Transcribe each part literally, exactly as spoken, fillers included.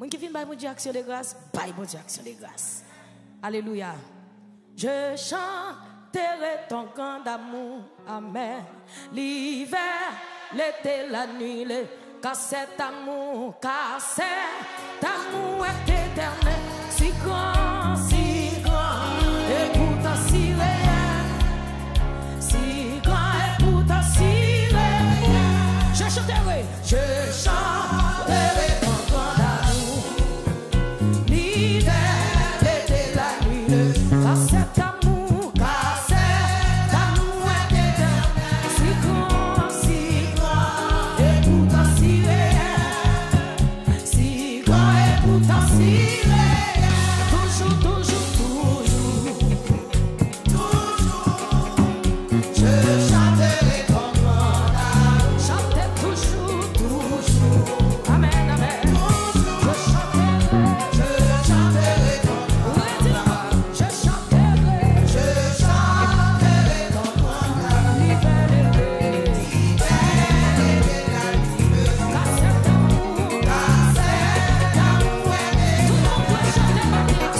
Moun ki vin bay Bondye aksyon de gras, bay Bondye aksyon de gras. Alelouya. Je chanterai ton grand amour. Amen. L'hiver, l'été, la nuit, le, car cet amour, car cet amour est éternel. Si grand, si grand, et pourtant si réel. Si grand, et pourtant si réel. Je chanterai, je chanterai ton grand amour. L'hiver, l'été, la nuit, le, car cet amour, car cet amour est éternel. Si grand, si grand, et pourtant si réel. Si grand, et pourtant si réel. Toujours, toujours, toujours. Toujours, je chanterai ton grand amour. Chantez toujours, toujours. Amen, amen. Toujours, je chanterai, je chanterai ton grand amour. Redis encore. Je chanterai, je chanterai ton grand amour. L'hiver, l'été. L'hiver, l'été, la nuit, le jour. Car cet amour, car cet amour est tout le monde peut chanter maintenant.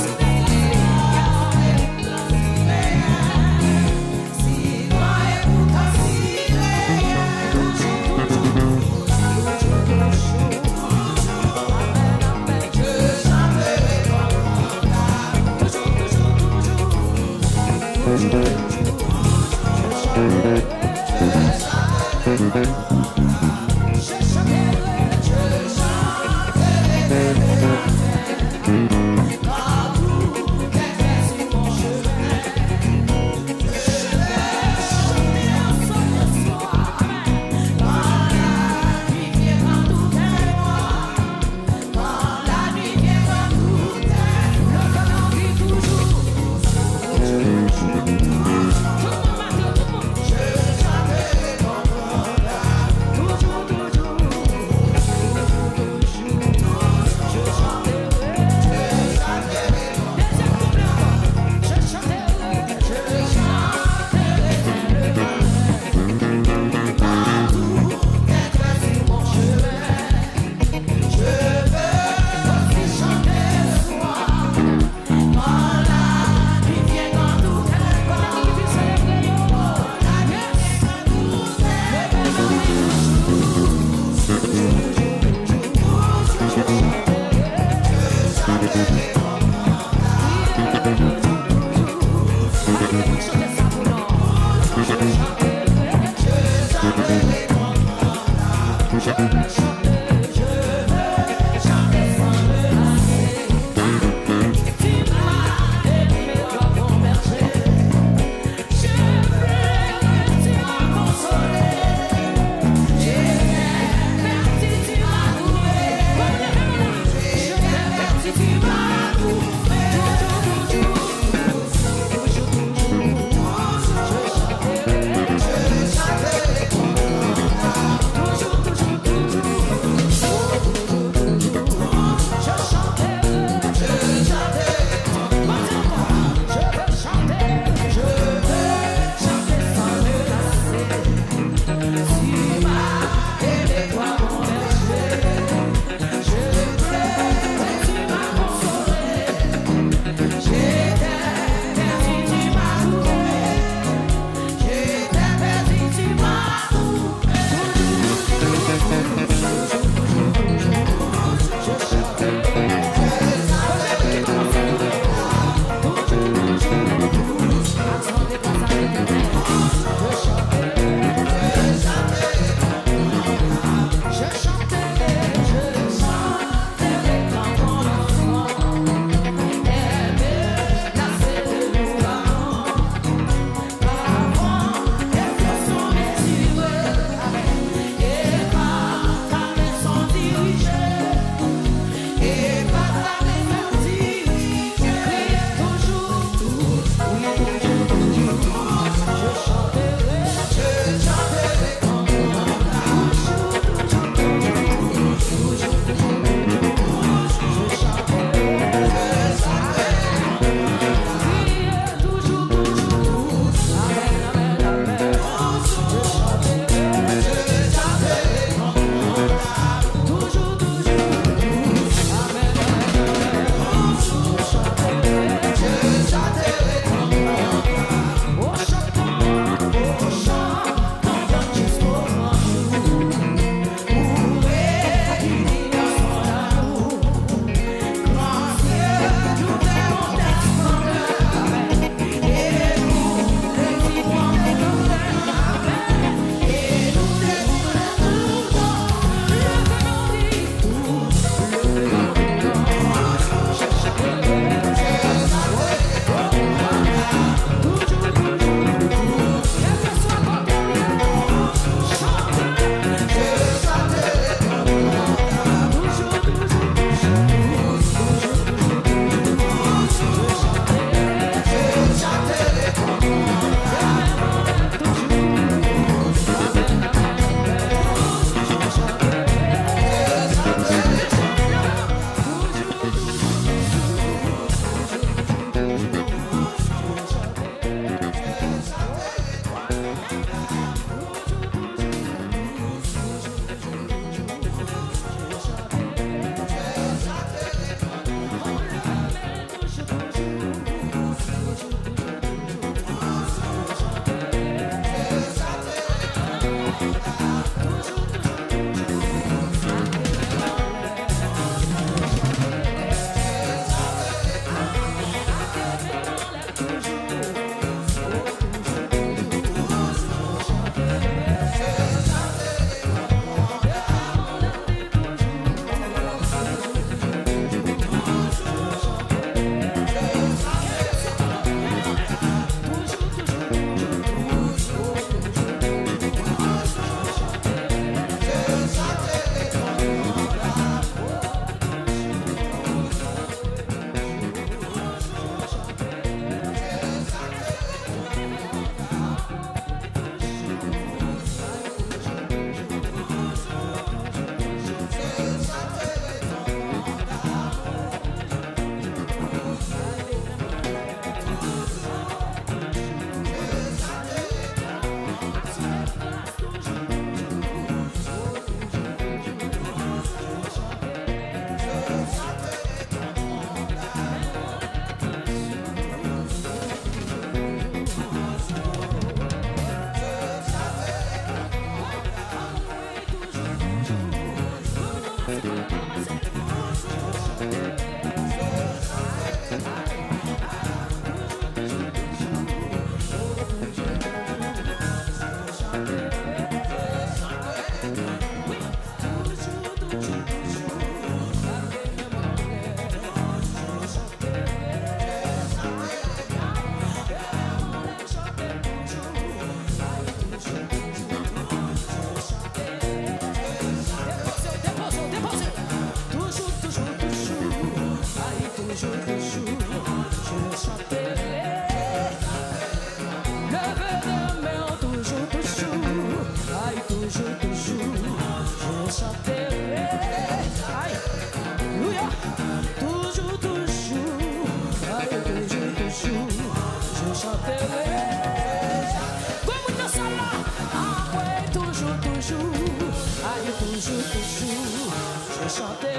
Chante,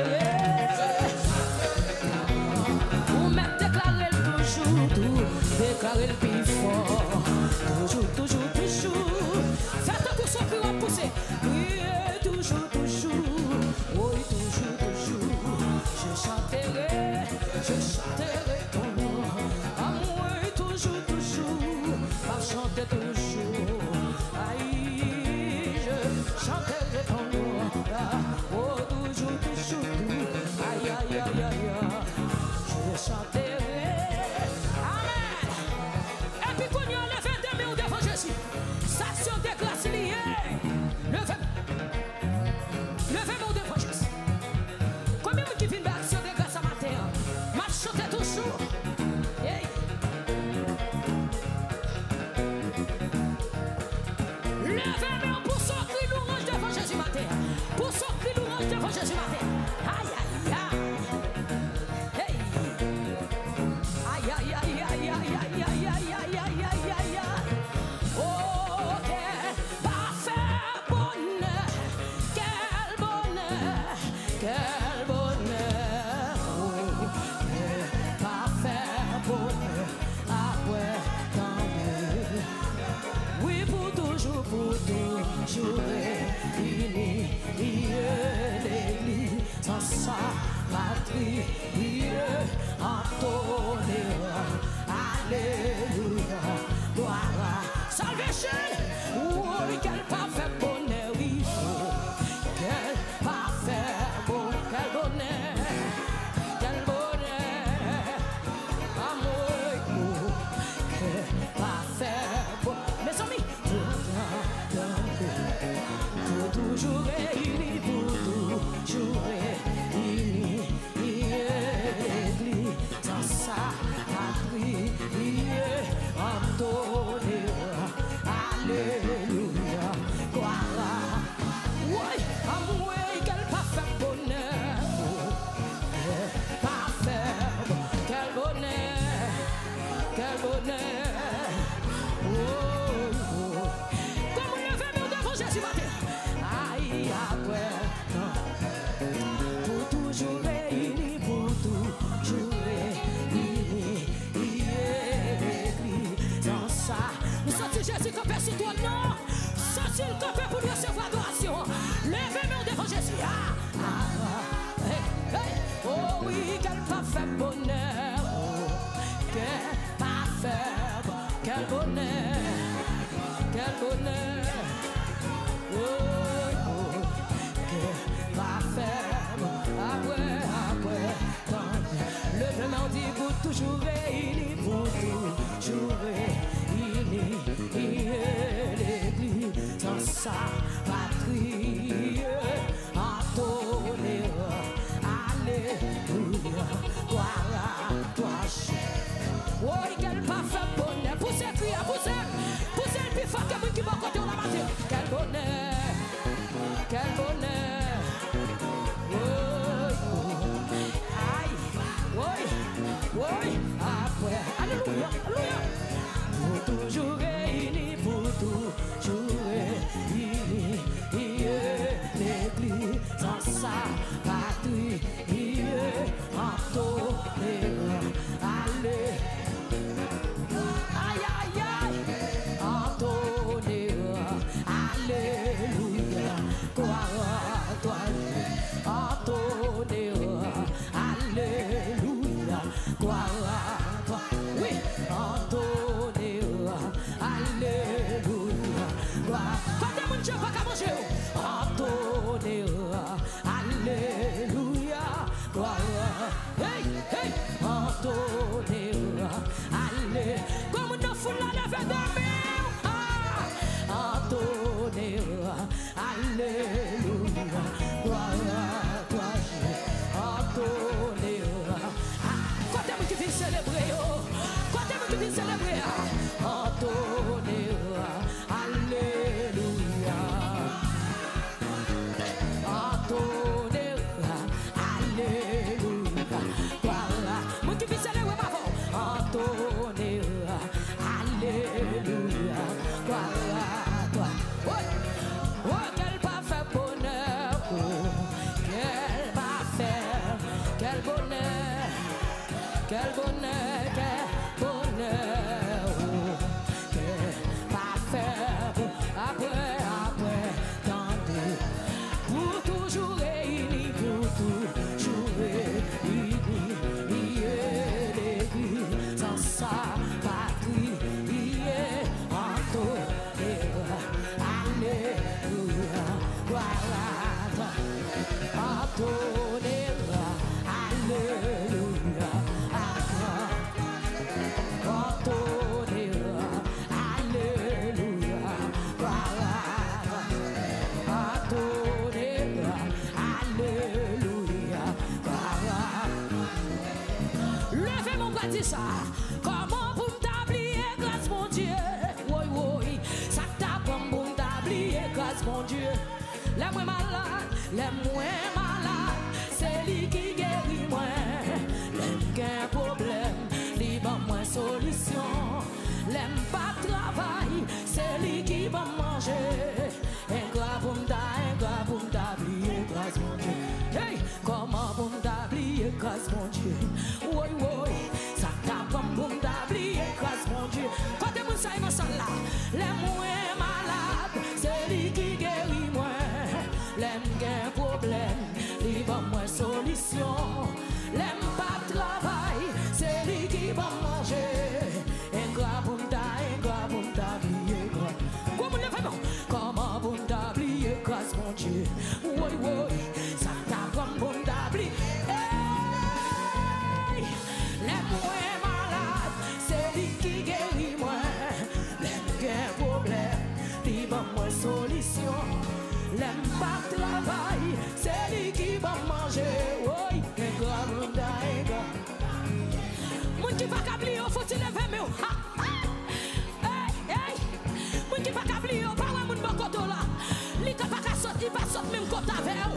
ou mèt deklare l toujou, tou, deklare l pi fò. Toujou, toujou, toujou. Fè tankou se yon kri w ap pouse. Priye toujou, toujou. Woy, toujou, toujou. Je chanterai, je chanterai ton nom. Amwe toujou, toujou. M ap chante toujou. Ay, je chanterai ton nom. Oh, toujou, toujou, tou. Ay, ay, ay, ay, ay. Je chanterai. Amen. Epi kounye a, leve de men w devan Jezi. Sa se yon degras li ye. Leve men. Leve men w devan Jezi. Konbyen moun ki vin bay aksyon de gras a maten an? M ap chante toujou. Hey. Leve men w pou sa w kri louwanj devan Jezi maten an. Pou sa w kri louwanj devan Jezi maten an. Ay, ay, ay. Hey. Ay, ay, ay. Oh, kè pafè bonè, kèl bonè, kèl bonè, oh, kè pafè bonè, apre tande. Wi, pou toujou, pou toujou reyini, legliz. Dans sa patrie, antonera, alelouya, glwa. Salvation, woy, kèl pafè bonè, wi, kèl pafè bon, kèl bonè, kèl bonè, amwe, kèl pafè bon. Mezanmi, pou toujou reyini, pou toujou reyini, legliz, dans sa patrie, antonera, alelouya, glwa. Woy, amwe, kèl pafè bonè, kèl pafè, kèl bonè, kèl bonè. Oh, oh. Kòman leve men w devan Jezi maten? Ay, apre, pou toujou reyini, pou toujou reyini, legliz, dans sa. Nou santi Jezi kanpe sou twòn nan. Santi l kanpe pou l resevwa adorasyon an. Leve men w devan Jezi. Ah, ah, hey, hey. Oh wi, kèl pafè bonè. Oh, kèl pafè bon, kèl bonè. Kèl bonè. Oh, oh, kèl pafè bon. Apre, apre. Leve men w di pou toujou reyini, pou toujou reyini, legliz, dans sa patrie, antonera, alelouya, glwa a twa. Woy, kèl pafè bonè, pouse kri a, pouse, pouse l pi fò ke moun ki bò kote w la maten. Kèl bonè. Kèl bonè. Woy, woy. Ay, woy, woy. Apre, alelouya, alelouya. Pou toujou reyini, pou toujou reyini, legliz, dans sa patrie, antonera, ale. Ay, ay, ay. Antonera, alelouya, glwa a twa, antonera, alelouya, glwa a twa. Wi, antonera, Bèl bonè kè, bonè ou kè pa fè pou apre, apre, tande. Pou toujou reyini, pou toujou reyini, ye legliz an sa patri, ye anto. Alelouya, glwa a Bondye. Antonera, alelouya, amen. Antonera, alelouya, glwa a Bondye. Antonera, alelouya, glwa a Bondye. Leve men w, pa di sa. Kòman pou m ta bliye gras Bondye? Woy, woy, sa k ta pran m pou m ta bliye gras Bondye? Lè mwen malad, lè mwen malad, se li ki geri mwen. Lè m gen pwoblèm, li ban mwen solisyon. Lè m p ap travay, se li ki ban m manje. Engra pou m ta, engra pou m ta bliye gras Bondye. Hey! Kòman pou m ta bliye gras Bondye? Woy, woy, sa k ta pran m pou m ta bliye gras Bondye? Kote moun sa yo nan sal la? Lè mwen malad, se li ki geri mwen. Lè m gen pwoblèm, li ban mwen solisyon. Lè m p ap travay, se li ki ban m manje. Engra pou m ta, engra pou m ta bliye gras. Gwo moun leve non. Kòman pou m ta bliye gras Bondye? Woy, woy, sa k ta pran m pou m ta bliye? Hey! Lè mwen malad, se li ki geri mwen. Lè m gen pwoblèm, li ban mwen solisyon. Lè m p ap travay, se li ki ban m manje. Woy, engra pou m ta, engra. Moun ki pa ka bliye, w fouti leve men w. Ha, ha. Hey, hey. Moun ki pa ka bliye, w pa wè moun bò kote w la. Li ka pa ka sot, li pa sot menm kote avè w.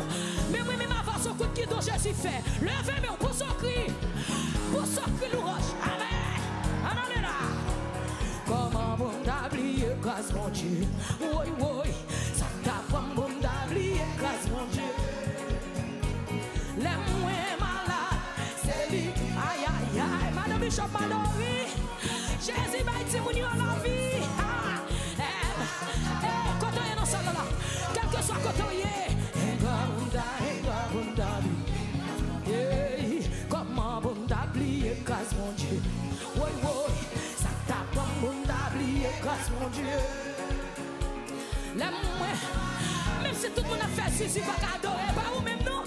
Men mwen menm avè w, se yon kout gidon Jezi fè. Leve men w pou sa w kri. Pou sa w kri lwanj. Amen. Ann ale la. Kòman pou m ta bliye gras Bondye? Woy, woy. Sa k ta pran m pou m ta bliye gras Bondye? Lè mwen malad, se li. Ay, ay, ay, madan Bishop Mallory. Jezi bay timoun yo lavi. Ah, eh, eh, kote w ye nan sal la? Kèlkeswa kote w ye. Engra pou m ta, engra pou m ta bliye. Hey, kòman pou m ta bliye gras Bondye? Woy, woy, sa k ta pran m pou m ta bliye gras Bondye? Lè mwen, menm si tout moun ap fè zizi pa ka adore, pa ou menm non.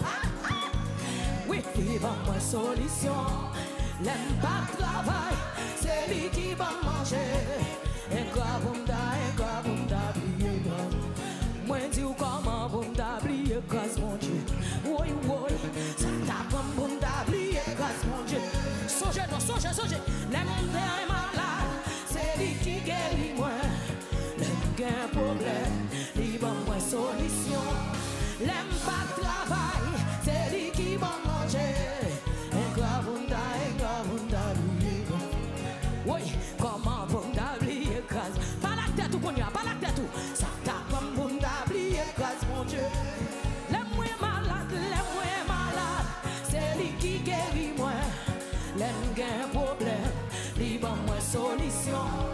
Wi, li ban mwen solisyon. Lè m p ap travay, se li ki ban m manje. Engra pou m ta, engra pou m ta bliye gras. Mwen di w kòman pou m ta bliye gras Bondye. Woy, woy, sa ta pran m pou m ta bliye gras Bondye. Sonje non, sonje, sonje. Lè m te malad, se li ki geri mwen. Lè m gen pwoblèm, li ban mwen solisyon. Lè m pa t travay, se li ki ban m manje. Engra pou m ta, engra pou m ta bliye. Woy, kòman pou m ta bliye gras? Pale ak tèt ou kounye a, pale ak tèt ou. Sa ta pran m pou m ta bliye gras Bondye. Lè mwen malad, lè mwen malad, se li ki geri mwen. Lè m gen pwoblèm, li ban mwen solisyon.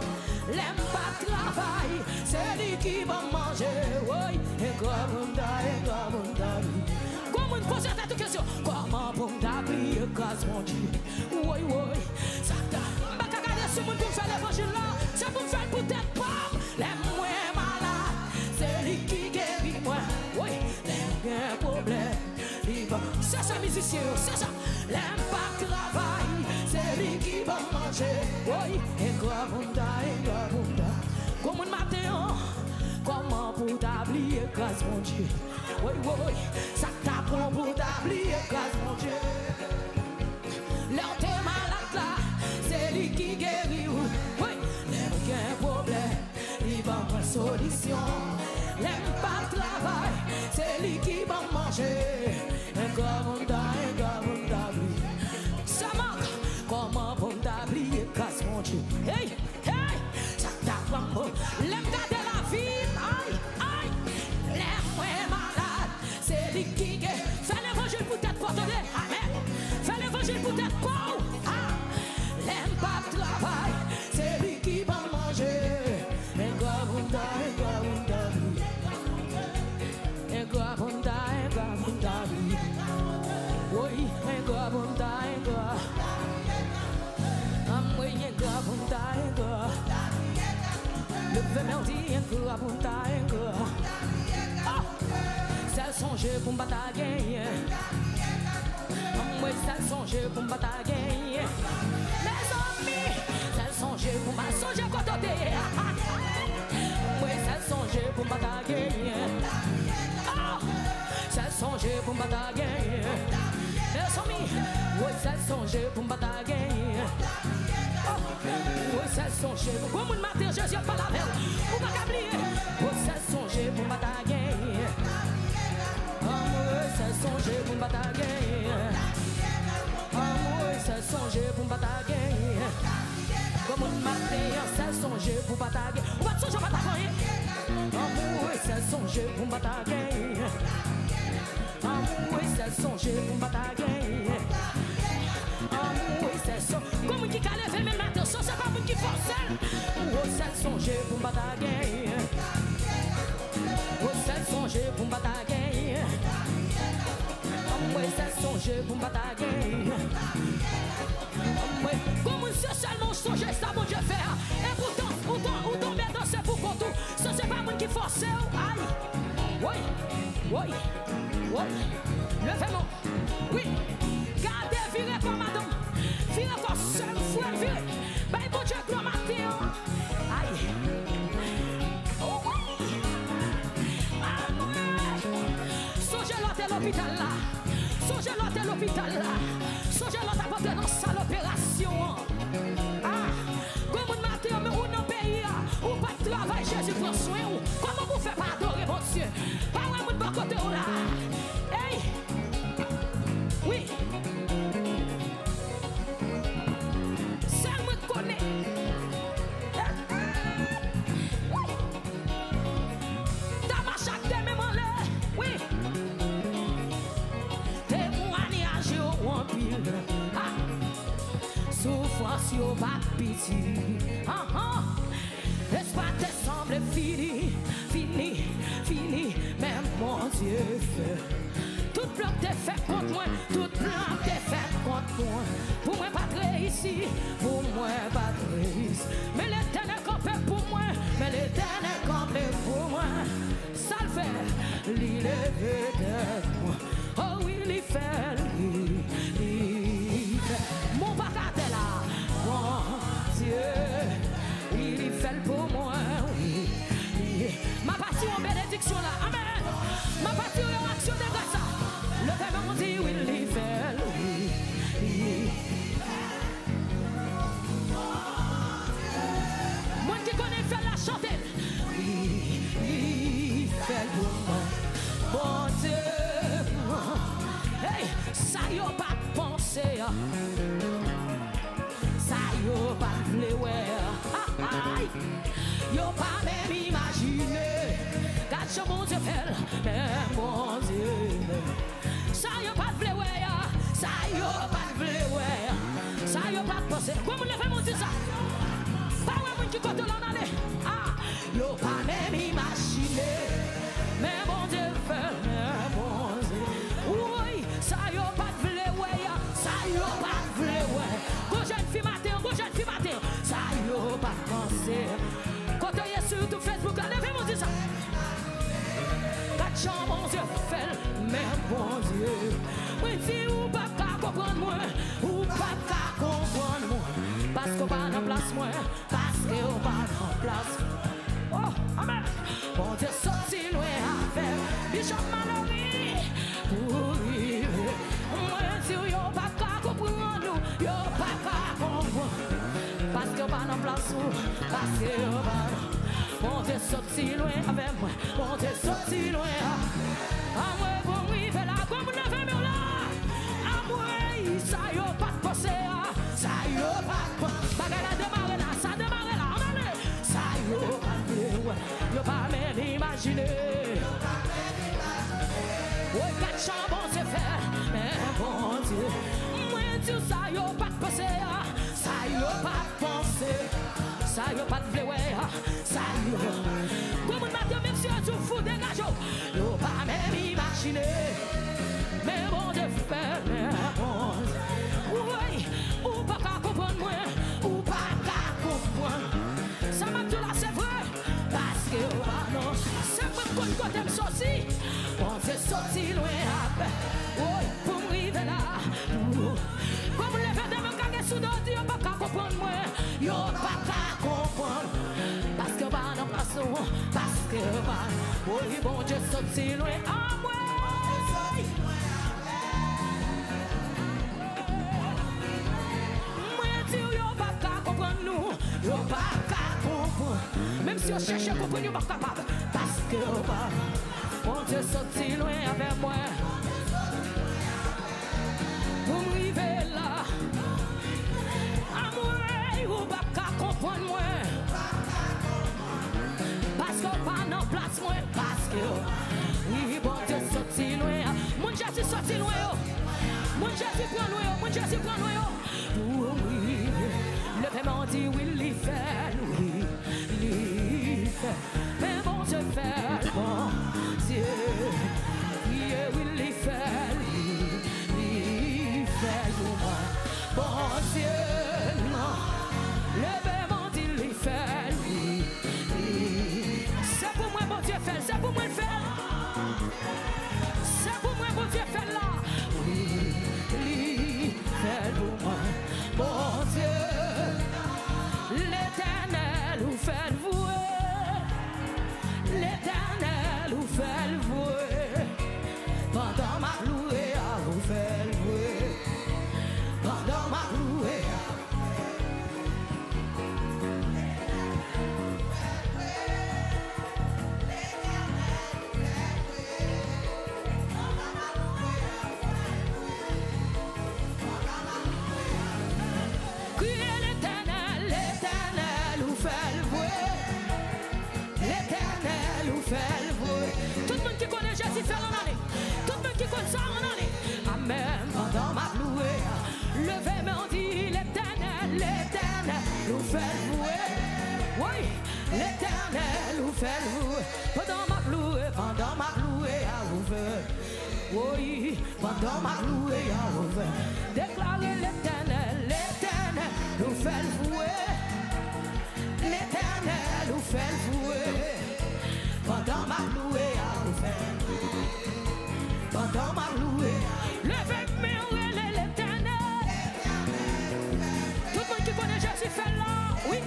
Lè m pa travay, se li ki ban m manje. Woy, engra pou m ta, engra pou m ta bliye. Gwo moun poze tèt ou kesyon, kòman pou m ta bliye gras Bondye? Woy, woy, sa ta. M pa ka gade sou moun pou m fè levanjil la, se pou m fè l pou tèt pa m. Lè mwen malad, se li ki geri mwen. Woy, lè m gen pwoblèm, li ban. Se sa mizisyen yo, se sa. Lè m pa travay, se li ki ban m manje. Woy, engra pou m ta, engra pou m ta. Gwo moun maten an, kòman pou w ta bliye gras Bondye? Woy, woy, sa k ta pran w pou w ta bliye gras Bondye? Lè w te malad la, se li ki geri w. Wi, lè m gen pwoblèm, li ban mwen solisyon. Lè m pa travay, se li ki ban m manje. Engra pou m ta, engra pou m ta bliye. Sa mank, kòman pou m ta bliye gras Bondye? Hey, hey, sa ta pran m pou. Lè m gade lavi m, ay, ay, lè mwen malad, se li ki gen. Fè levanjil pou tèt pa w, tande. Amèn. Fè levanjil pou tèt pa w. Ah, Pou m pa ta genyen. Anmwey, sèl sonje pou m pa ta genyen. Mezanmi, sèl sonje pou m pa sonje kote w te ye. Anmwey, sèl sonje pou m pa ta genyen. Oh, sèl sonje pou m pa ta genyen. Mezanmi, woy, sèl sonje pou m pa ta genyen. Oh, woy, sèl sonje. Gwo moun maten, Jezi ap pale avè w. Ou pa ka bliye. Woy, sèl sonje pou m pa ta genyen. Anmwey, sèl sonje pou m pa ta genyen. Anmwey, sèl sonje pou m pa ta genyen. Gwo moun maten an, sèl sonje pou m pa ta genyen. Ou pa t sonje w pa ta genyen. Anmwey, sèl sonje pou m pa ta genyen. Anmwey, sèl sonje pou m pa ta genyen. Anmwey, sèl son-, gwo moun ki ka leve men maten, sonje pa moun ki fòse l. Anmwey, sèl sonje pou m pa ta genyen. Woy, sèl sonje pou m pa ta genyen. Anmwey, sèl sonje pou m pa ta genyen. Anmwey, gwo moun se sèlman w sonje sa Bondye fè a. E poutan, ou ton-, ou tonbe danse pou kont ou. Sonje pa moun ki fòse w. Ay. Woy, woy, woy. Leve men w. Wi. Gade, vire kò w, madanm. Vire kò w, sè m, frè m, vire. Bay Bondye glwa maten an. Ay. Wi. Anmwey. Sonje lè w te lopital la. Sonje lè w te lopital la. Sonje lè w t ap antre nan sal operasyon an. Ah, gwo moun maten an, men ou nan peyi a, ou pa t travay, Jezi pran swen ou. Kòman pou w fè pa adore Bondye? Pa wè moun bò kote w la. Ey! Wi. Sèl mwen k konnen. Wi. T a mache ak de men m anlè. Wi. Temwayaj yo anpil. Ah. Soufrans yo pa t piti. Anhan. Espwa te sanble fini, fini, fini, men Bondye fè. Tout plan k te fè kont mwen, tout plan k te fè kont mwen, pou mwen pa t reyisi, pou mwen pa t reyisi. Men Letènèl kanpe pou mwen, men Letènèl kanpe pou mwen. Sa l fè, li leve tèt mwen. Oh wi, li fè l, wi, li fè. Mon pa ka atè la. Bondye, wi, li fè l pou mwen, wi. Li, m ap atire yon benediksyon la. Amèn. M ap atire yon aksyon de gras la. Leve men w, di, wi, li fè l, wi, wi. Moun ki konnen l fè l la, chante l. Wi, li fè l pou mwen. Bondye, hey, sa yo pa t panse a. Sa yo pa t vle wè a. Ay, yo pa menm imajine. Gad jan Bondye fè l, men Bondye menm. Sa yo pa t vle wè a, sa yo pa t vle wè a, sa yo pa t panse. Gwo moun leve men w di sa. Pa wè moun ki kote w la, ann ale. Ah, yo pa menm imajine. Men Bondye fè, men Bondye. Woy, sa yo pa t vle wè a, sa yo pa t vle wè. Gwo jèn fi maten, gwo jèn fi maten. Sa yo pa t panse. Kote w ye sou YouTube, Facebook la, leve men w di sa. Gad jan Bondye fè l, men Bondye. Mwen di ou p ap ka konprann mwen, ou p ap ka konprann mwen. Paske w pa nan plas mwen, paske w pa nan plas mwen. Oh, amèn. Bondye soti lwen avè m. Bishop Malory, pou rive. Mwen di w yo p ap ka konprann ou, yo p ap ka konprann. Paske w pa nan plas ou, paske w pa nan. Bondye soti lwen avè mwen. Bondye soti lwen a. Anmwey, bon, m rive la. Gwo moun leve men w la. Anmwey, sa yo pa t panse a. Sa yo pa t panse. Bagay la demare la. Sa demare la. Ann ale. Sa yo pa t vle wè. Yo pa menm imajine. Woy, gad jan Bondye fè. Men Bondye. Mwen di w sa yo pa t panse a. Sa yo pa t panse. Sa yo pa t vle wè a. Sa yo. Gwo moun maten, menm si yo di w fou, degaje w. Yo pa menm imajine. Men Bondye fè, men Bondye. Woy, ou pa ka konprann mwen. Ou pa ka konprann. Sa m ap di w la, se vre. Paske w pa non. Se mwen k konn kote m soti. Bondye soti lwen Kòman leve de men ka gen sou do di yo pa ka konprann mwen. Yo pa ka konprann. Paske yo pa nan plas nou. Paske yo pa. Woy, Bondye soti lwen. Amwey. Mwen di w yo pa ka konprann nou. Yo pa ka konprann. Menm si yo chèche konprann, yo p ap kapab. Paske yo pa. Bondye soti lwen avè mwen. Pou m rive la. Amwey, ou p ap ka konprann mwen. Paske w pa nan plas mwen. Paske w. Wi, Bondye soti lwen. Moun Jezi soti lwen yo. Moun Jezi pran lwen yo. Moun Jezi pran lwen yo. Pou m rive. Leve men w di wi, li fè l, wi. Li fè l. Men Bondye fè l, Bondye. Priye wi, li fè l, li, li fè l pou mwen. Bondye, non. Leve men w di li fè l, li, li. Se pou mwen Bondye fè l, se pou mwen l fè l. Se pou mwen Bondye fè l la. Wi, li fè l pou mwen. Bondye, Letènèl, ou fè l vre. Letènèl, ou fè l vre. Pandan m ap louwe a, ou fè l vre. Pandan m ap louwe a. Kriye Letènèl, Letènèl, ou fè l vre. Letènèl, ou fè l vre. Tout moun ki konnen Jezi, fè l ann ale. Tout moun ki konn sa, ann ale. Amèn. Pandan m ap louwe, leve men w di, Letènèl, Letènèl, ou fè l vre. Wi, Letènèl, ou fè l vre. Pandan m ap louwe, pandan m ap louwe a, ou fè. Wi, pandan m ap louwe a, ou fè. Deklare Letènèl, Letènèl, ou fè l vre. Letènèl, ou fè l vre. Pandan m ap louwe a, ou fè l vre. Pandan m ap louwe a. Leve men w, rele Letènèl. Tout moun ki konnen Jezi fè l la, wi.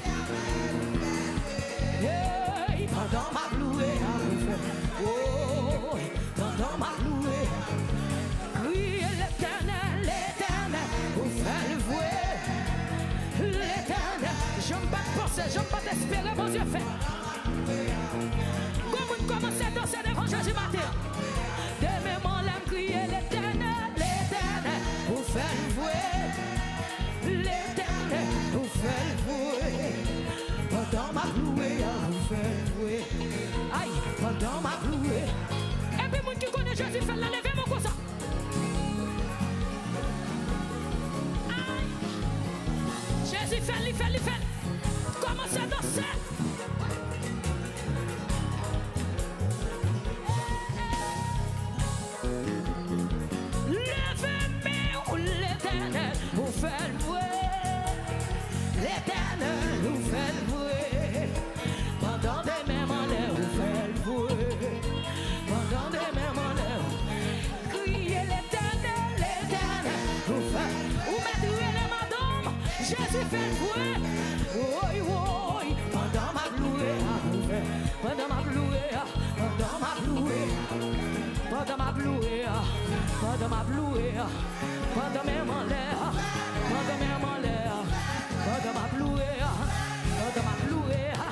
Hey, pandan m ap louwe a, ou fè. Oh, pandan m ap louwe a. Kriye Letènèl, Letènèl, ou fè l vre. Letènèl, jan m pa t panse, jan m pa t espere Bondye fè. Gon moun kòmanse danse devan Jezi maten an. De men m anlè m kriye Letènèl, Letènèl, ou fè l vre. Letènèl, ou fè l vre. Pandan m ap louwe a, ou fè l vre. Ay, pandan m ap louwe. Epi moun ki konnen Jezi fè l la, leve men w konsa. Ay. Jezi fè l, li fè l, li fè l. Kòmanse danse. Leve men w, Letènèl, ou fè l vre. Letènèl, ou fè l vre. Pandan de men m anlè, ou fè l vre. Pandan de men m anlè, ou kriye Letènèl, Letènèl, ou fè. Ou mèt rele madanm, Jezi fè l vre. Woy, woy, pandan m ap louwe a, ou fè. Pandan m ap louwe a, pandan m ap louwe a, pandan m ap louwe a, pandan m ap louwe a, pandan men m anlè a, pandan men m anlè a, pandan m ap louwe a, pandan m ap louwe a,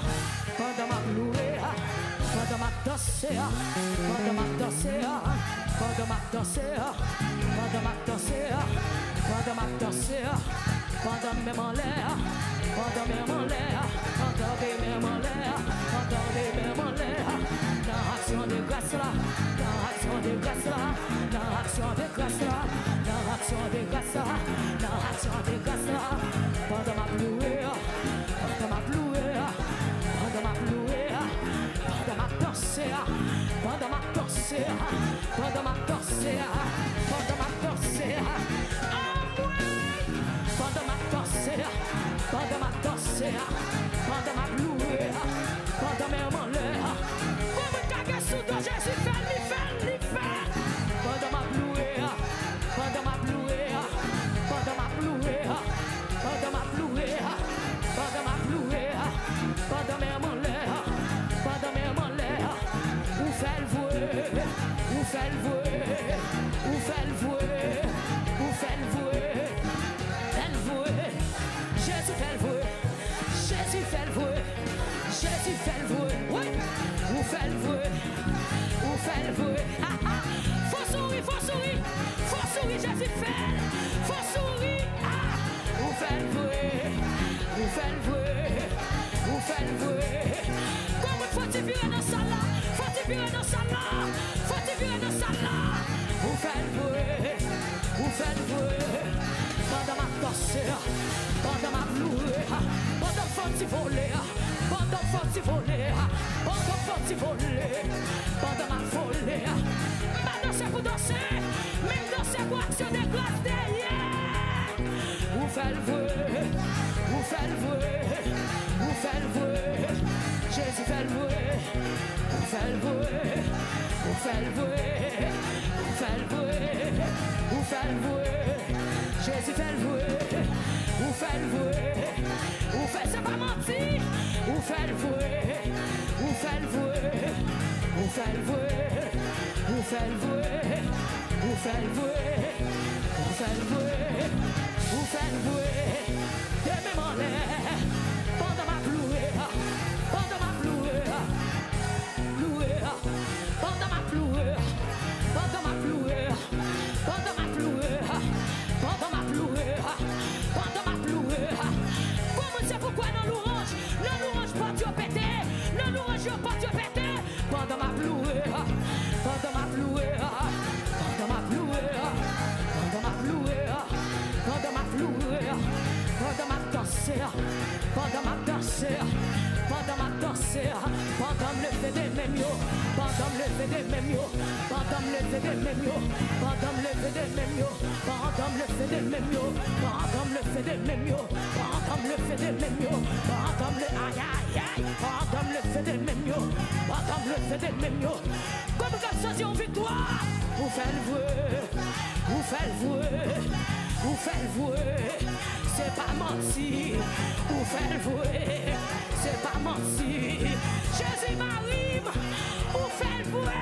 pandan m ap louwe a, pandan m ap danse a, pandan m ap danse a, pandan m ap danse a, pandan m ap danse a, pandan m ap danse a. Pandan men m anlè a, pandan men m anlè a, pandan de men m anlè a, pandan de men m anlè a. Nan aksyon de gras la, nan aksyon de gras la, nan aksyon de gras la, nan aksyon de gras la, nan aksyon de gras la. Pandan m ap louwe a, pandan m ap louwe a, pandan m ap louwe a, pandan m ap danse a, pandan m ap danse a, pandan m ap danse a, pandan m ap danse a. Amwey! Pandan m ap danse a, pandan m ap danse a, pandan m ap louwe a, pandan men m anlè a. Gon moun k ap gen sou do Jezi, fè l, li fè l, li fè l. Pandan m ap louwe a, pandan m ap louwe a, Ou fè l vre, ou fè l vre. Pandan m ap danse, pandan m ap louwe, pandan m fè ti vole, pandan m fè ti vole, pandan m fè ti vole, pandan m ap vole. M pa danse pou danse, men m danse pou aksyon de gras dèyè. Ou fè l vre, ou fè l vre, ou fè l vre. Jezi fè l vre, ou fè l vre, ou fè l vre, ou fè l vre, ou fè l vre. Jezi fè l vre, ou fè l vre, ou fè, se pa manti. Ou fè l vre, ou fè l vre, ou fè l vre, ou fè l vre, ou fè l vre, ou fè l vre, ou fè l vre. De men m anlè, pandan m ap louwe, pandan m ap louwe, louwe, pandan m ap louwe, pandan m ap louwe, pandan m ap louwe, pandan m ap louwe, pandan m ap louwe. Kòmanse pou kwè nan louwanj, nan louwanj pòt yo pete, nan louwanj yo pòt yo pete. Pandan m ap louwe, pandan m ap louwe, pandan m ap louwe, pandan m ap louwe, pandan m ap louwe, pandan m ap danse, pandan m ap danse, pandan m ap danse, pandan m leve de men m yo, pandan m leve de men m yo, pandan m leve de men m yo, pandan m leve de men m yo, pandan m leve de men m yo, pandan m leve de men m yo, pandan m leve de men m yo, pandan m le, ay, ay, ay, pandan m leve de men m yo, pandan m leve de men m yo. Kòm k ap santi yon viktwa. Ou fè l vre, ou fè l vre, ou fè l vre. Se pa manti, ou fè l vre, se pa manti. Jezi mari m, ou fè l vre,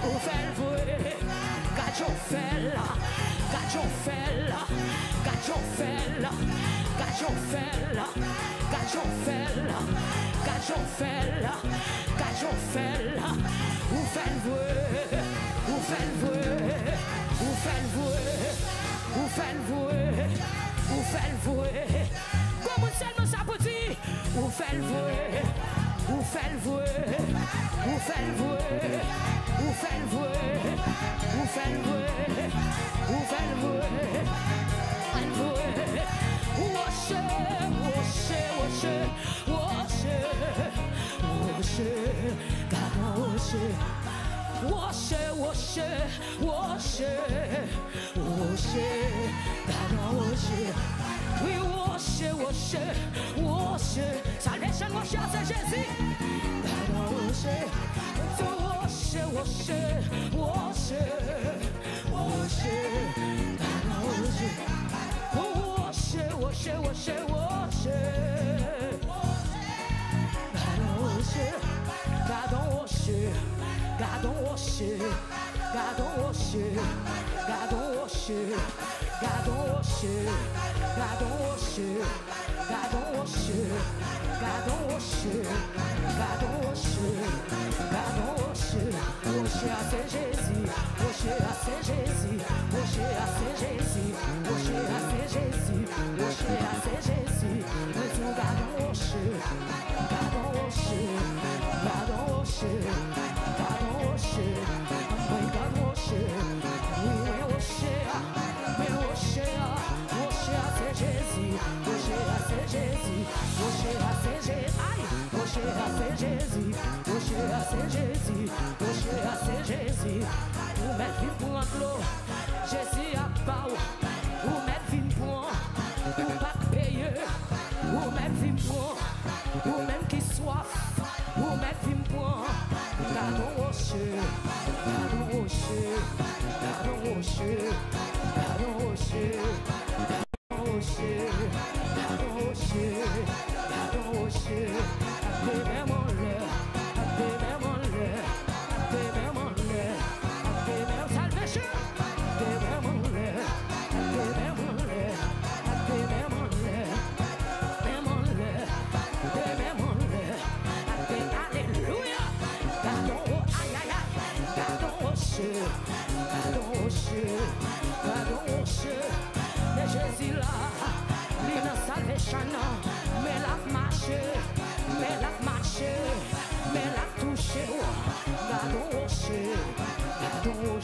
ou fè l vre. Gad jan w fè l, gad jan w fè l, gad jan w fè l, gad jan w fè l, gad jan w fè l, gad jan w fè l, gad jan w fè l. Ou fè l vre, ou fè l vre, ou fè l vre, ou fè l vre, ou fè l vre. Gwo moun sèlman sa pou di. Ou fè l vre, ou fè l vre, ou fè l vre, ou fè l vre, ou fè l vre, ou fè l vre, fè l vre. Woche, woche, woche, woche, woche, gad yon woche. Woche, woche, woche. Woche, gad yon woche. Wi, woche, woche, woche. Salvation, woche a se Jezi. Gad yon woche. Woche, woche, woche. Woche, gad yon woche. Woche, woche, woche, woche. Gad yon woche. Gad yon woche. Gad yon woche. Gad yon woche. Gad yon woche, gad yon woche, gad yon woche, gad yon woche, gad yon woche, gad yon woche. Woche a se Jezi, woche a se Jezi, woche a se Jezi, woche a se Jezi, woche a se Jezi. Mwen di w gad yon woche, gad yon woche, gad yon woche, gad yon woche, mwen gad woche, wi, mwen woche a. Men woche a, woche a se Jezi, woche a se Jezi, woche a se Je-, ay, woche a se Jezi, woche a se Jezi, woche a se Jezi. Ou mèt vin pran dlo, Jezi ap ba w. Ou mèt vin pran, ou p ap peye. Ou mèt vin pran, ou menm ki swaf. Ou mèt vin pran. Gad yon woche, gad yon woche, gad yon woche, gad yon woche, gad yon woche, gad yon woche, gad yon woche. Ap de men m anlè, ap de men m anlè, ap de men m anlè, ap de men m, Salvation. Ap de men m anlè, ap de men m anlè, ap de men m anlè, men m anlè, ap de men m anlè, ap de, alelouya. Gad yon wo, ay, ay, ay. Gad yon woche, gad yon woche, gad yon woche. Men Jezi la, li nan Salvation nan. Men l ap mache, men l ap mache, men l ap touche w. Gad yon woche, gad yon woche.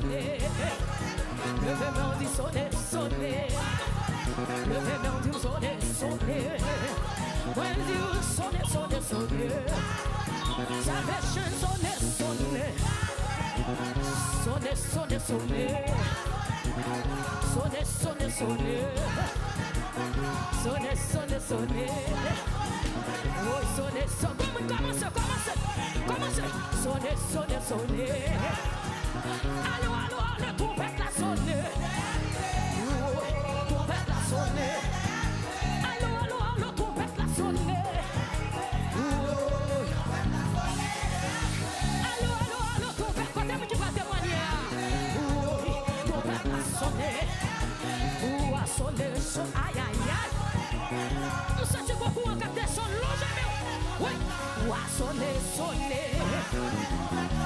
Leve men w, di sone, sone. Leve men w, di sone, sone. Mwen di w sone, sone, sone. Salvation sone, sone. Sone, sone, sone. Sone, sone, sone. Sone, sone, sone. Woy, sone, sone. Kòmanse, kòmanse, kòmanse. Sone, sone, sone. Alo, alo, alo, twonpèt la sone. Woy, twonpèt la sone. Alo, alo, alo, twonpèt la sone. Woy. Alo, alo, alo, twonpèt, kote moun ki pral temwanye a? Woy, twonpèt la sone. Ou a sone, sone, ay, ay, ay. M santi gwo kouran k ap desann lonje men w. Wi. Ou a sone, sone.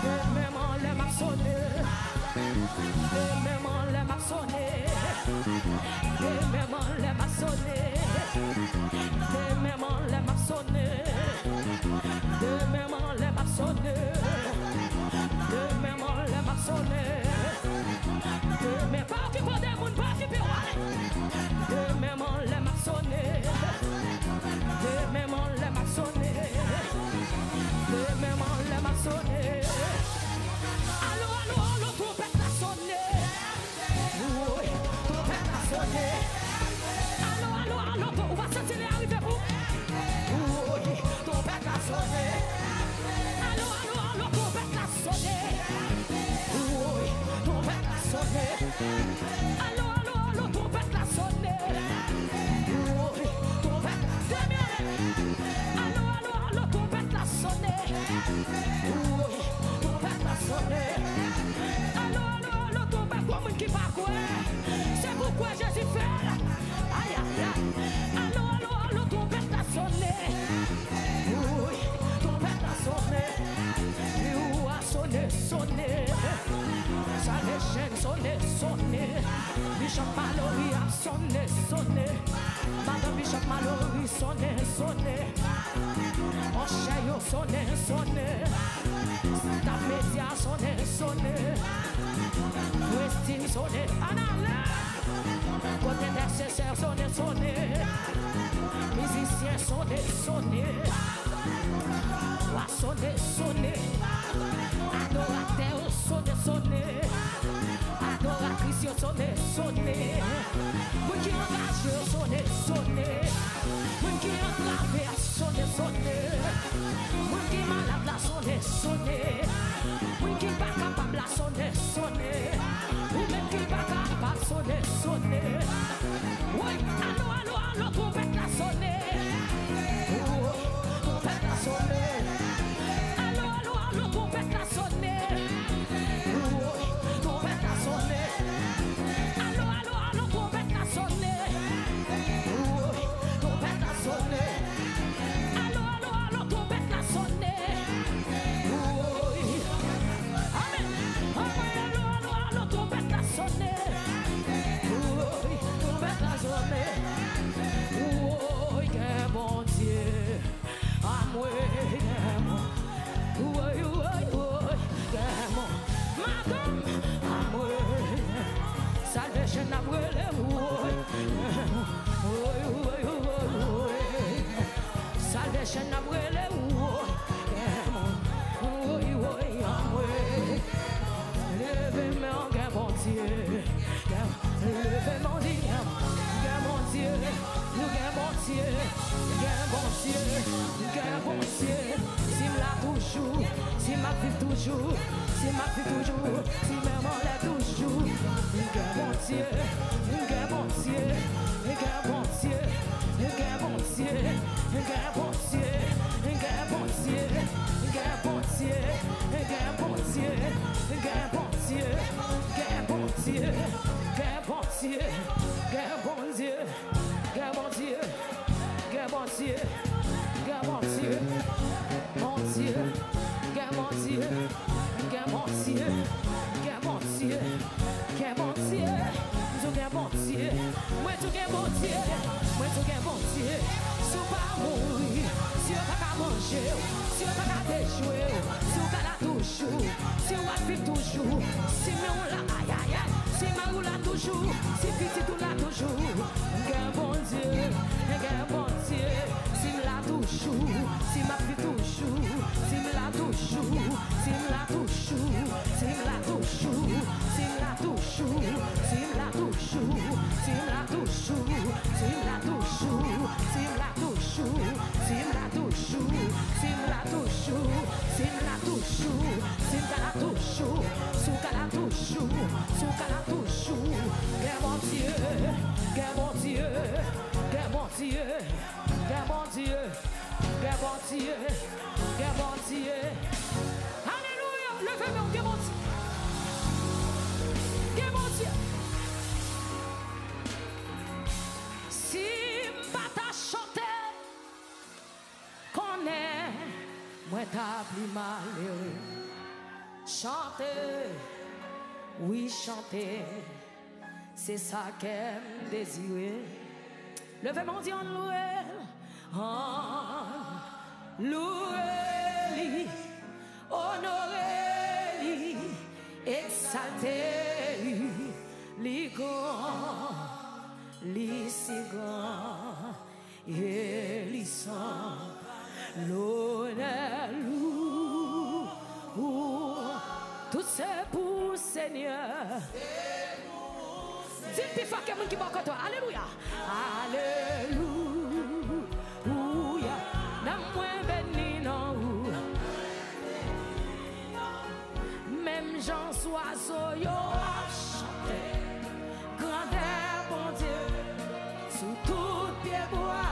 Demen m anlè m ap sone. Demen m anlè m ap sone. Demen m anlè m ap sone. Demen m anlè m ap sone. Demen m anlè m ap sone. Demen m anlè m ap sone. Demen, pa okipe w de moun, pa okipe w, ale. Demen m anlè m ap sone. Demen m anlè m ap sone. Demen m anlè m ap sone. Alo, alo, alo, twonpèt la sone. Woy, twonpèt la sone. Alo, alo, alo, tw-, ou pa santi lè a rive pou? Woy, twonpèt la sone. Alo, alo, alo, twonpèt la sone. Woy, twonpèt la sone. Alo, alo, alo, twonpèt la sone. Woy, twonpèt la sone. Alo, alo, alo, twonpèt la sone. Woy, twonpèt la sone. Alo, alo, alo, twonpèt, pou moun ki pa kwè, se pou kwè Jezi fè l. Ay, ay, ay. Alo, alo, alo, twonpèt la sone. Woy, twonpèt la sone. Ou a sone, sone. Salvation sone, sone. Bishop Mallory ap sone, sone. Madan Bishop Mallory sone, sone. Monchè yo sone, sone. Staff medya sone, sone. Westin sone, ann ale. Kote entèsesè sone, sone. Mizisyen sone, sone. Wa sone, sone. Adoratè yo sone, sone. Adoratris yo sone, sone. Moun ki angaje yo sone, sone. Moun ki antrave a sone, sone. Moun ki malad la sone, sone. Moun ki pa kapab la sone, sone. Ou menm ki pa kapab sone, sone. Woy, alo, alo, alo, twonpèt la sone. Woy, twonpèt la sone. Alo, alo, alo, twonpèt la sone. Woy, twonpèt la sone. Alo, alo, alo, twonpèt la sone. Woy, twonpèt la sone. Alo, alo, alo, twonpèt la sone. Woy. Amèn. Anmwey, alo, alo, alo, twonpèt la sone. Woy, twonpèt la sone. Woy, gen Bondye. Amwey, gen Bondye. Woy, woy, woy, gen Bondye. Madanm, amwey. Salvation ap rele, woy. Woy, woy, woy, woy. Salvation ap rele, woy. Woy, woy, anmwey. Leve men w, gen Bondye. Gen, leve men w, di, gen, gen Bondye. Nou gen Bondye. Gen Bondye. Gen Bondye. Si m la toujou. Si m ap viv toujou. Si m ap viv toujou. Si men m anlè toujou. Gen Bondye. Gen Bondye. Gen Bondye. Gen Bondye. Gen Bondye. Gen Bondye. Gen Bondye. Gen Bondye. Gen Bondye. Gen Bondye. Gen Bondye. Gen Bondye. Gen Bondye. Gen Bondye. Gen Bondye. Bondye. Gen Bondye. Gen Bondye. Gen Bondye. Gen Bondye. M di w gen Bondye. Mwen di w gen Bondye. Mwen di w gen Bondye. Si w pa mouri, si yo pa ka manje w, si yo pa ka dejwe w, si w ka la toujou, si w ap viv toujou, si men w la, ayayay, si mari w la toujou, si pitit ou la toujou, gen Bondye, gen Bondye, si m la toujou, si m ap viv toujou, si m la toujou, si m la toujou, si m la toujou, si m la toujou, si m la toujou, si m la toujou, si m la toujou, si m la toujou, si m la toujou, si m la toujou, si m la toujou, si m la toujou, si m ka la toujou, si w ka la toujou, si w ka la toujou, gen Bondye, gen Bondye, gen Bondye, gen Bondye, gen Bondye, gen Bondye. Alelouya! Leve men w, gen Bondye. Gen Bondye. Si m pa ta chante, konnen mwen ta pi malere. Chante, wi, chante, se sa kè m dezire. Leve men w, di, ann louwe l, ann louwe li, onore li, egzalte li, li gran, li si gran. E li san lonè, lou, ou. Tout se pou Senyè. Di l pi fò ke moun ki bò kote w. Alelouya. Alelouya. Nanm mwen beni non ou. Menm jan zwazo yo ap chante grandè Bondye sou tout pyebwa,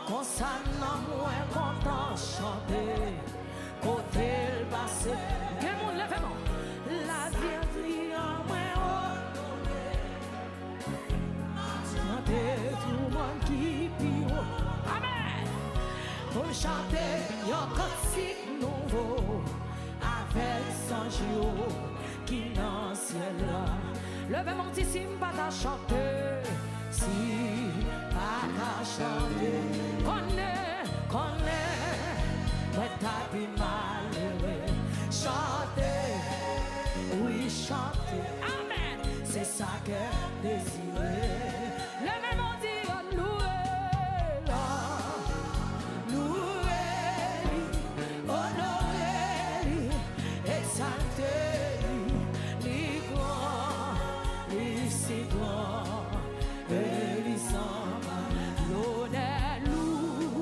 konsa nanm mwen kontan chante kote l pase. Gen moun leve men w. Lavi an mwen odone. Chante pou mwen ki pi wo. Amèn. Pou m chante yon kantik nouvo avèk zanj yo ki nan syèl la. Leve men w, di, si m pa ta chante, si m pa ta chante, konnen, konnen, mwen ta pi malere. Chante, wi, chante. Amèn. Se sa kè m dezire. Leve men w, di, ann louwe l, ann louwe li, onore li, egzalte li, li gran, li si gran, e li sanba lonè, lou,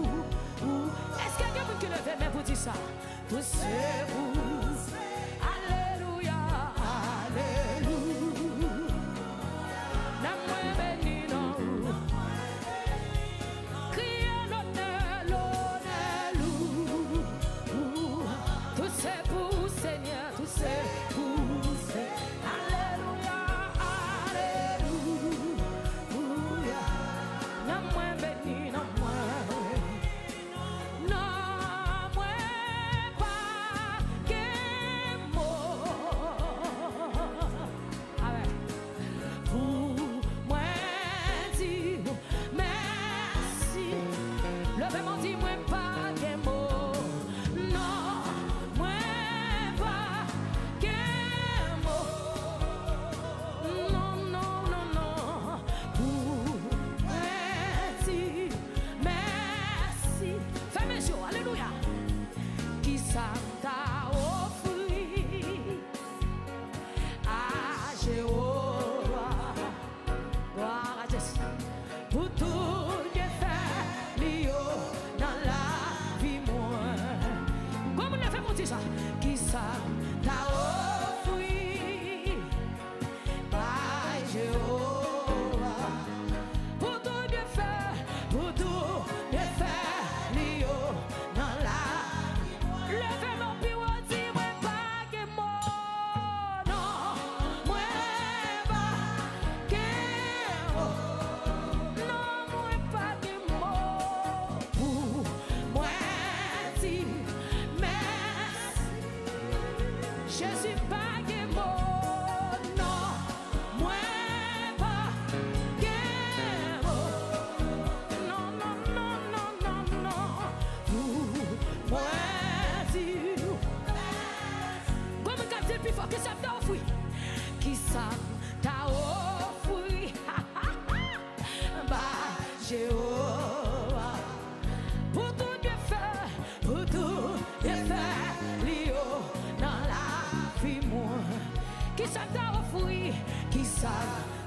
ou. Èske gen moun ki leve men pou di sa? Tout se pou. Alelouya. Alelouya. Nanm mwen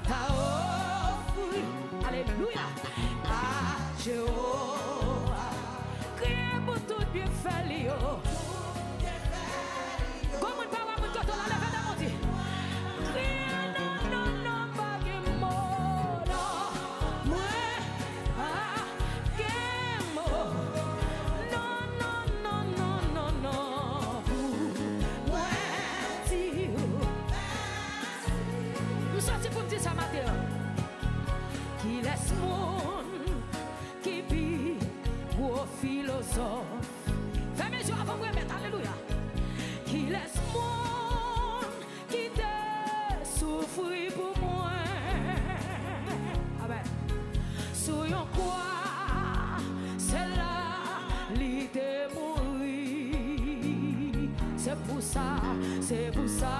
ta ofri, alelouya, a Jewova. Kriye pou tout byenfè li yo. Gwo moun pa wè moun kote w la, leve men w di, kriye non, non, non, pa gen mo, non. Mwen pa gen mo. Non, non, non, non, non, non. Pou mwen di w. M soti pou m di sa maten an. Kilès moun ki pi gwo filozòf? Fèmen je w avan m remèt, alelouya. Kilès moun ki te soufri pou mwen? Amèn. Sou yon kwa, se la li te mouri. Se pou sa, se pou sa,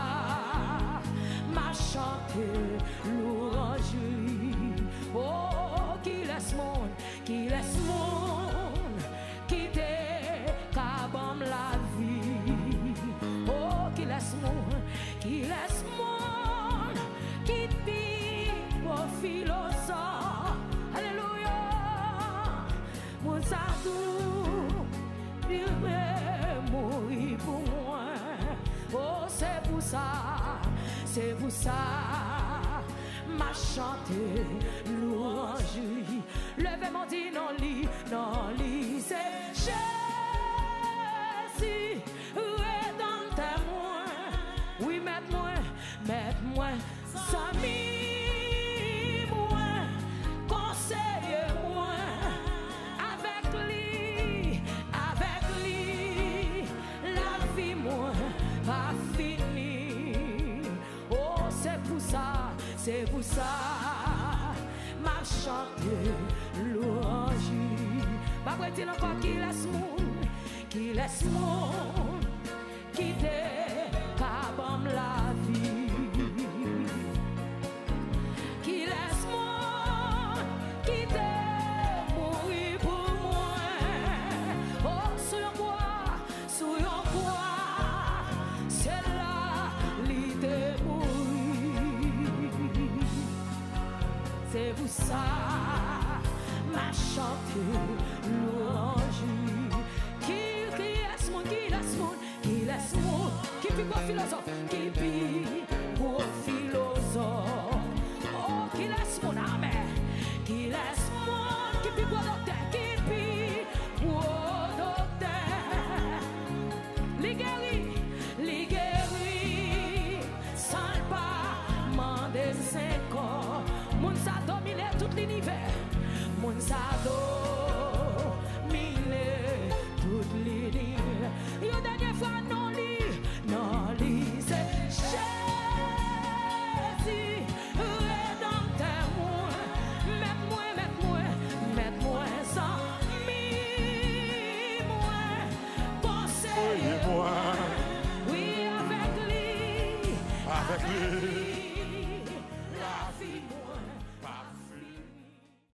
m ap chante lwanj li. O, kilès moun, kilès moun ki te ka ban m lavi? O, kilès moun, kilès moun ki pi gwo filozòf? Alelouya! Moun sa tou, li te mouri pou mwen. O, se pou sa, se pou sa, m ap chante lwanj li. Leve men w di non li, non li se Jezi, redanmtè mwen. Wi, mèt mwen, mèt mwen, zanmi mwen, konseye mwen. Avèk li, avèk li, lavi mwen pa fini. O, se pou sa, se pou sa, m ap chante lwanj li. M ap redi l ankò, kilès moun, kilès moun ki te ka ban m lavi? Kilès moun ki te mouri pou mwen? O, sou yon kwa, sou yon kwa, se la li te mouri. Se pou sa, m ap chante lwanj li. Ki, kilès moun, kilès moun, kilès moun ki pi gwo filozòf? Ki pi gwo filozòf? O, kilès moun, amèn. Kilès moun ki pi gwo doktè? Ki pi gwo doktè? Li geri, li geri, san l pa mande senkò. Moun sa domine tout linivè. Moun sa domine tout linivè. Yon dènye fwa, non li, non li se Jezi, redanmtè mwen, mèt mwen, mèt mwen, mèt mwen, zanmi mwen, konseye mwen. Wi, avèk li, avèk li,